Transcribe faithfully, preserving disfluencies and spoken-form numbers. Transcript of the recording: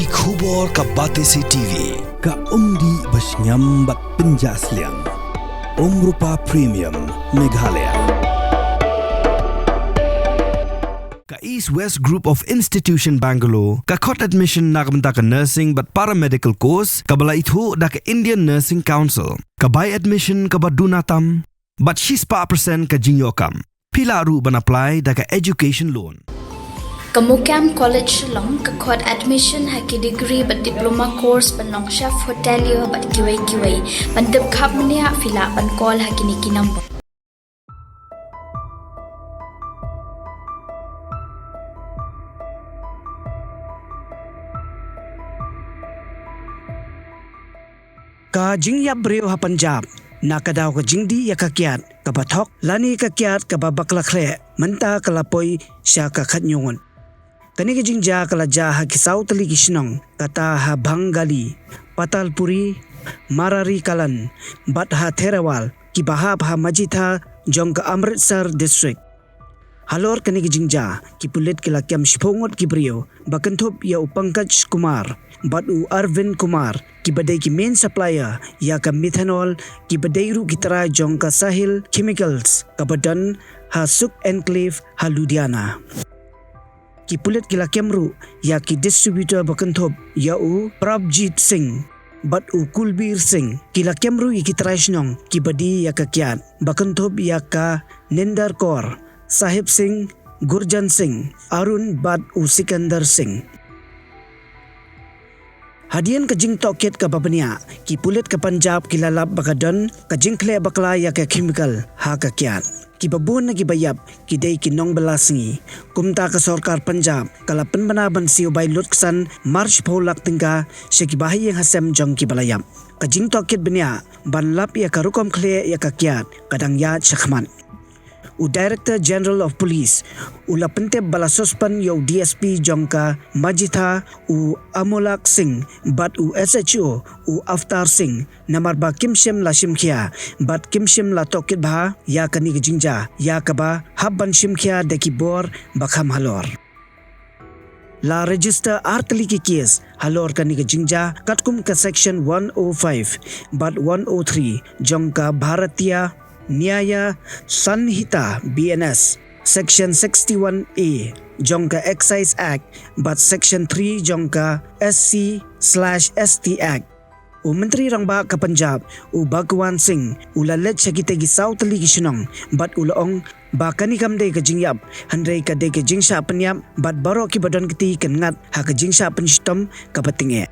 Ki khubor ka Batesi T V, ka umdih ba shngiam bad pynjah sliang. Umrupa Premium, Meghalaya. Ka East West Group of Institution Bangalore ka khot admission na ka bynta ka nursing bad paramedical course kaba la ithuh da ka Indian Nursing Council. Ka bai admission kaba duna tam bad shispah percent ka jingïoh kam. Phi lah ruh ban apply da ka education loan. Ka MOKAM College Shillong ka khot admission ha ki degree bad diploma course ban long chef hotelier bad kiwei kiwei. Ban tip khapbniah phi lah ban call ha kine ki number. Ka jingïap briew ha Punjab na ka daw ka jingdih ïa ka kiad kaba thok lane ka kiad kaba bakla khleh mynta ka la poi sha ka khathynñiew ngut. Kane ka jingjia ka la jia ha ki saw tylli ki shnong, kata ha Bhangali, Patalpuri, Marari Kalan bad ha Therawal, kiba hap ha Majitha jong ka Amritsar District. Halor kane ka jingjia, ki pulit ki la kem shiphew ngut ki briew, ba kynthup ïa u Pankaj Kumar bad u Arvind Kumar, kiba dei ki main supplier ïa ka methanol, kiba dei ruh ki trai jong ka Sahil Chemicals kaba don ha Sukh Enclave ha Ludhiana. Ki pulit ki la kem ruh ïa ki distributor ba kynthup ïa u Prabjit Singh bad u Kulbir Singh. Ki la kem ruh ïa ki trai shnong kiba die ïa ka kiad ba kynthup ïa ka Ninder Kaur, Sahib Singh, Gurjan Singh, Arun bad u Sikandar Singh. Hadien ka jingtohkit kaba bniah, ki pulit ka Punjab ki la lap ba ka don ka jingkhleh bakla ïa ka chemical ha ka kiad. Kiba bun na kiba ïap ki dei ki nongbylla sngi. Kumta ka sorkar Punjab ka la pynbna ban siew bai lutksan mar shiphew lak tyngka sha kiba ha ïing ha sem jong kiba la ïap. Ka jingtohkit bniah ban lap ïa ka rukom khleh ïa ka kiad ka dang ïaid shakhmat. U Director General of Police u la pyntip ba la suspend ïa u D S P jong ka Majitha, u Amolak Singh, bad u S H O, u Avtar Singh, namar ba kim shym la shim khia bad kim shym la tohkit bha ïa kane ka jingjia, ïa kaba hap ban shim khia da ki bor ba kham halor. La register ar tylli ki case halor kane ka jingjia katkum ka section one oh five bad one oh three jong ka Bharatiya Nyaya Sanhita, B N S, section sixty-one A jong ka Excise Act bad section three jong ka S C slash S T Act. U Myntri Rangbah ka Punjab, u Bhagwant Singh, u la leit sha kitei ki saw tylli ki shnong bad u la ong ba kane kam dei ka jingïap, hynrei ka dei ka jingshah pynïap bad baroh kiba don kti kan ngat ha ka jingshah pynshitom kaba tyngeh.